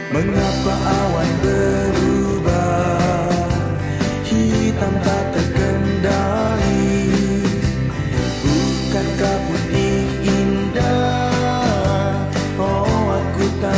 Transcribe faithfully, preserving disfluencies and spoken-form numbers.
Mengapa awan berubah, hitam tak terkendali? Bukankah putih indah? Oh, aku tak